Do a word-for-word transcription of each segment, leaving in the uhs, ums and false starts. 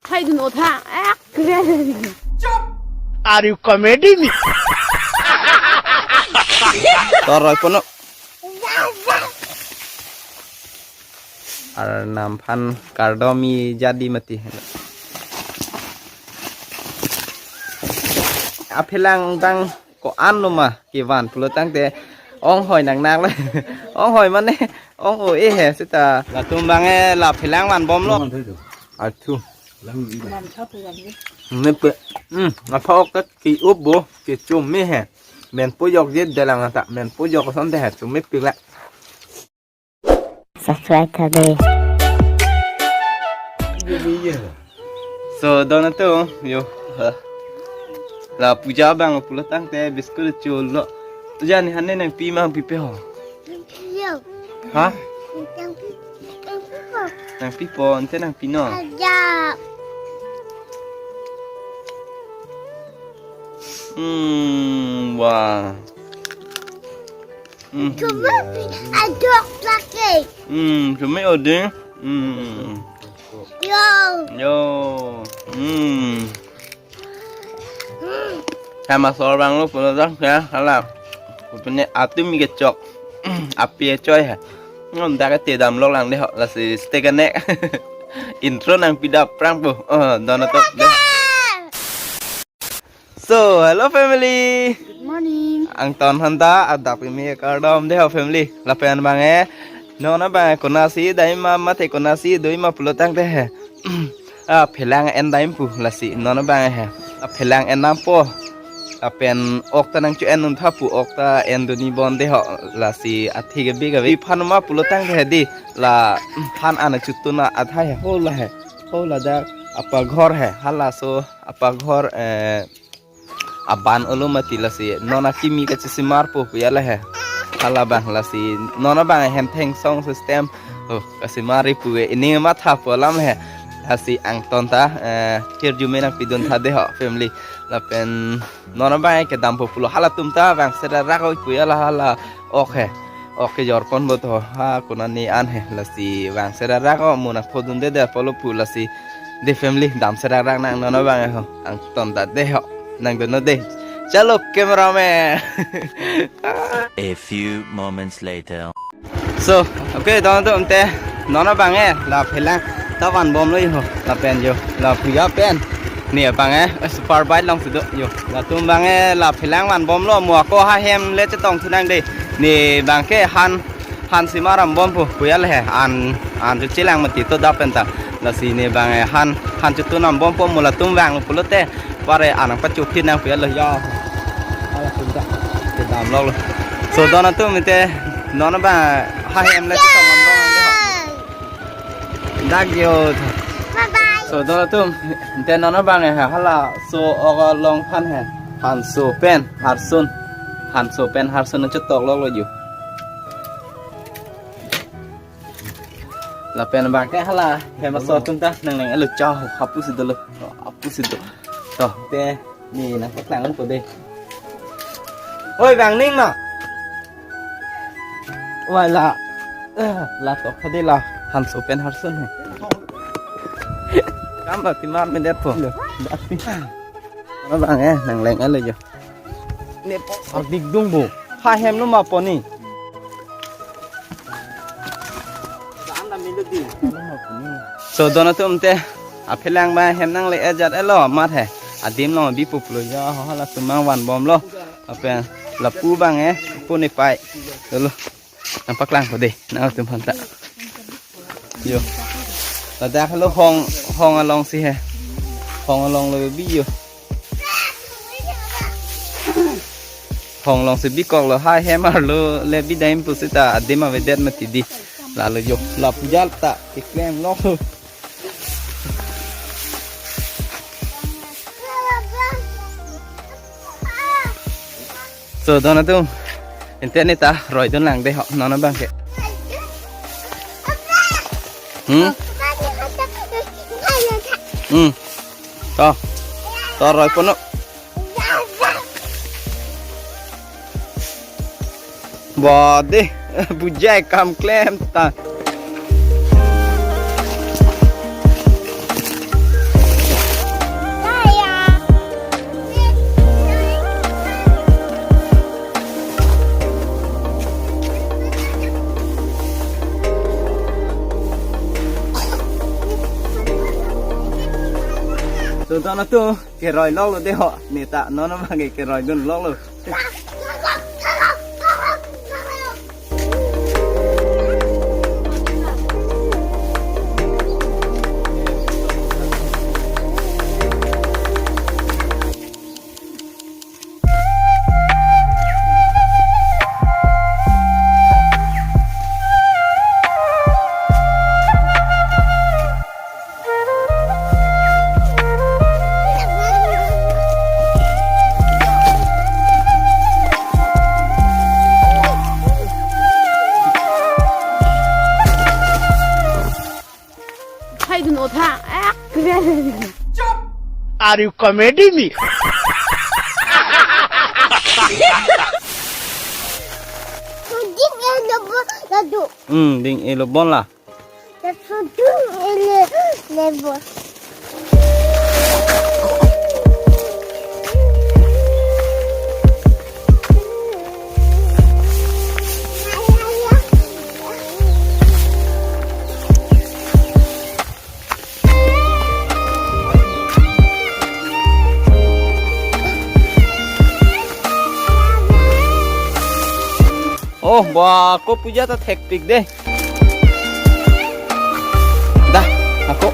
Hai dun otha. Ak kre. Are you comedy me? Toroi pono. Arnam aphan kardomi jadi mati. Aphelang abang ko-an lo ma kevan pulo tangte ong hoi nang nang le. Ong hoi mane ong o e he seta. Latum abang e la phelang vanbomlo. Athu. Mepe. Hmm, apa ok ke up bo ke chumi he. Men pojok je dalang ata men pojok son de he chumi pila. Subscribe tha de. So, don atum, yo. Ha. La puja abang pulo tangte biscuit cholo. Puja ni hane nangpi ma pipe ho. Yo. Ha? Nangpi, nangpi po. Nangpi po, ante nangpi no. Aja. Hmm, wah. Hmm. Cuma pi-, adok lagi. Hmm, cuma oding. Hmm. Yo. Yo. Hmm. Hmm. Sama sorbang lo pulo tangte ya, hala. Punya atum mi kechok. Api choi ha. Ngom dak te damlok lang de ho, lasi stay kene. Intro nangpi dap prang po. Oh, don atum de. So, hello family. Good morning. Angton aphan ta adap kimi kardom de ho family. Lapen abang e. Non abang e konasi dai ma mate konasi doi ma pulo tangte he. Ah, phelang en dai pu lasi non abang e he. Ah, phelang en nampo. Lapen ok ta nangchu en un tha pu ok ta en duni bon de ho lasi athi ke bi ke bi phan ma pulo tangte he di la phan ana chutuna athai he ho la he. Ho la dak apa ghor he. Hala so apa ghor, eh, aban olo mati lasi non akimi kachesimar po pu ya la he. Hala abang lasi non abang hem thengsong system. Oh, kasimar ri pu e ini matha po alam he. Lasi angton ta, eh, hirjume nangpi dun tha de ho family. Lapen non abang kedam po pulo hala atum ta vangse ra rak oi pu ya la hala ok he. Ok kejor pon bo to ha konane an he lasi vangse ra rak o mo nangpho dun de de pulo pu lasi de family damse rak rak nang non abang e ho angton ta de ho nang dun no de. Chalo cameraman. A few moments later. So, okay, don atum te non abang e la phelang ta vanbomlo yo lapen yo la puja pen. Ne abang e super bike alongsi do yo. Latum abang e la phelang vanbomlo mo ako ha hem le chetong thu nang de. Ne abang ke han han sima rambom pu pu ya le he an an chu chelang mati to dap pen ta. Lasi ne abang e han han chutu nambom po mo latum vang pulote pare an nangpachup phin nang pu ya lo ya. Ala tum ta. Kedamlok lo. So don atum te non abang ha hem le chetong nambom. Dak yo. Bye bye. So don atum te non abang e ha hala so ok along phan he. Hanso pen harsun. Hanso pen harsun chetok lok lo yo. Lapen abang ke hala hem aso atum ta nang nang elo chau hapu si dolo. Hapu si do. To te ne nangpaklang ko de. Oi bang ning ma. Wala. Eh, la tok tha de la. Hanso pen harsun he. Kam la timar me det po. Lo, dati. Abang e nang leng elo yo. Ne po sardik dung bo. Ha hem lo ma po ni. So don atum te aphelang abang hem nang le ejat elo amat he. Adim lo bi pup lo ya ho hala tum abang vanbomlo. Apen lapu abang e pu ne pai. Dolo. Nangpaklang ko de nang atum aphan ta. Yo. Ladak lo hong hong alongsi he. Hong along lo bi yo. Hong alongsi bikok lo ha hem arlo le bi dam pu seta adim avedet mati di. Lalo yo la puja ta keklem lo. So don atum. Ente ne ta roi dun lang de ho non abang ke. Hmm? Hmm. To. To roi pono. Bodi bujai kam klem ta. So don atum keroi loklo de ho, neta non abang ke keroi dun loklo. Hai dun otha. Are you comedy me? Ding e lo bon la do. Hmm, ding e lo bon la. Ding e lo bon. Oh, ba, ako puja ta thekpik de. Dah, ako.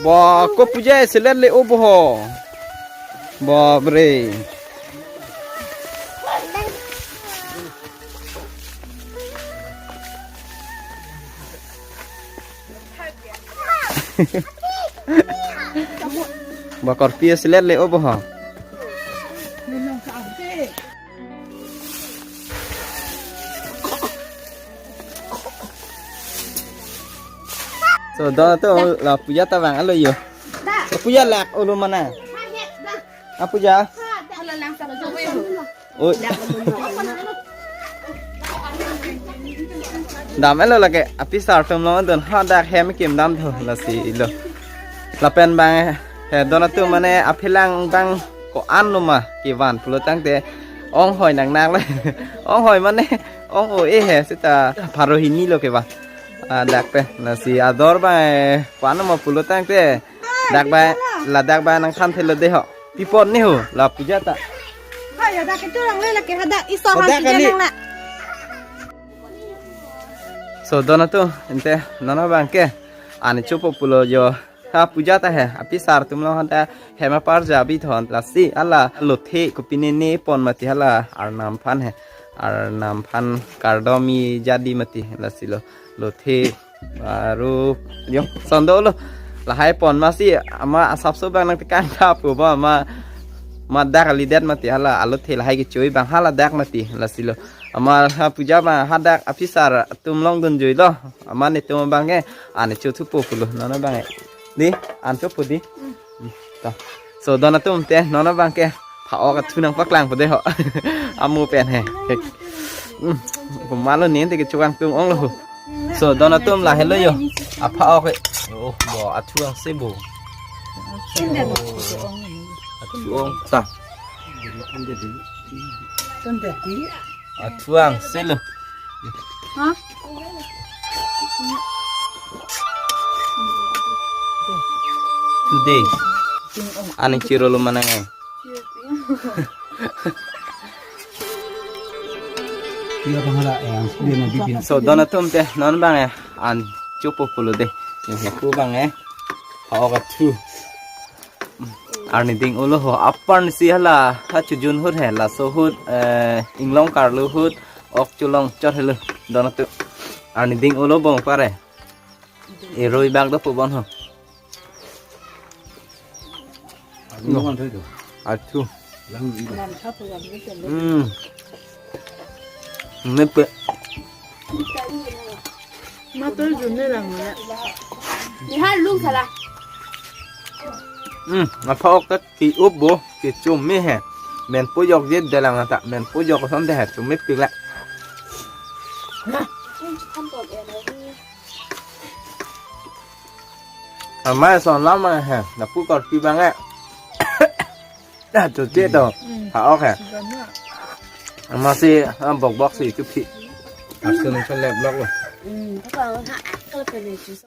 Ba, ako puja selet le-o bo ho. Bapre. Ba, korpi selet le-o bo ho. So, don atum la puja ta vang-etlo yo. So, puja lak-olo mana. A puja. Oi. Dam-etlo lake aphitsar atum along dun hadak hem kim dam tho lasi lo. Lapen bang he don atum mane aphilang bang ko-an lo ma kevan pulo tangte ong hoi nang nang le. Ong hoi mane ong o-e he seta pharo hini lo kevan. Ah, dak pen lasi ador bang ko-an lo ma pulo tangte dak bang ladak bang nangthan thelo de ho. Pi apot ni ho la puja ta. Hai, hadak keturang le lake hadak isor. Hadak puja kali. Nang la. So, don atum, ante non abang ke ani chopo pulo yo. Ha puja ta he, aphitsar atum along hadak hem aparja bi thon lasi hala lothe kopine ne pon mati hala arnam aphan he. Arnam aphan kardom-i jadi mati lasi lo. Lothe baru yo sondolo. Lahai pon masi ama asapso bang nangtekang ta pu ba ama, ama dak kalidet mati hala alothe lahai kecho-i bang hala dak mati lasi lo. Ama ha puja ma hadak aphitsar atum along dunjui lo. Ama netum abang ke ani chothupo pulo non abang ke. Di, an chopo di. Hmm, ta. So, don atum te non abang ke Pha-ok athu nangpaklangpo dei ho. Amo pen he. Hmm. Komatlo ninte kechokangtung onglo ho. So, don atum, lahelo yo. Apha-ok ke. Oh, bo athu angse bo. Athu ong ta. Athu angse lo. Hah? Today. Ani chirolo manang eh. Iya, bang, hala, eh, ang sudah na bibin. So, don atum te, non bang eh, an chopo pulo dei. Yang lapu bang eh, pha-ok athu. Arni ding-olo ho, apar ni si hala, ha chojun ahut he, laso ahut, eh, inglong karlu ahut, ok cholong chot helo, don atum. Arni ding-olo bong pare. Eroi bak dopo bon ho. Anu kan thoi do. Athu. Lang di. Hmm. Nepe. Ma to jun ne lang ya. Ni ha lung sala. Hmm, apha-ok ta ke-up bo, kechome he. Men pojok je delang ata, men pojok ason de he, chomepik la. Amei ason lam he, lapu korpi bang eh. Dah tu je to. Hmm. Pha-ok he. Sudah na. Amatsi, ah, bok bok si chuphi. Asun nang cholep lok lo. Hmm, apa ha, kalau pede jus.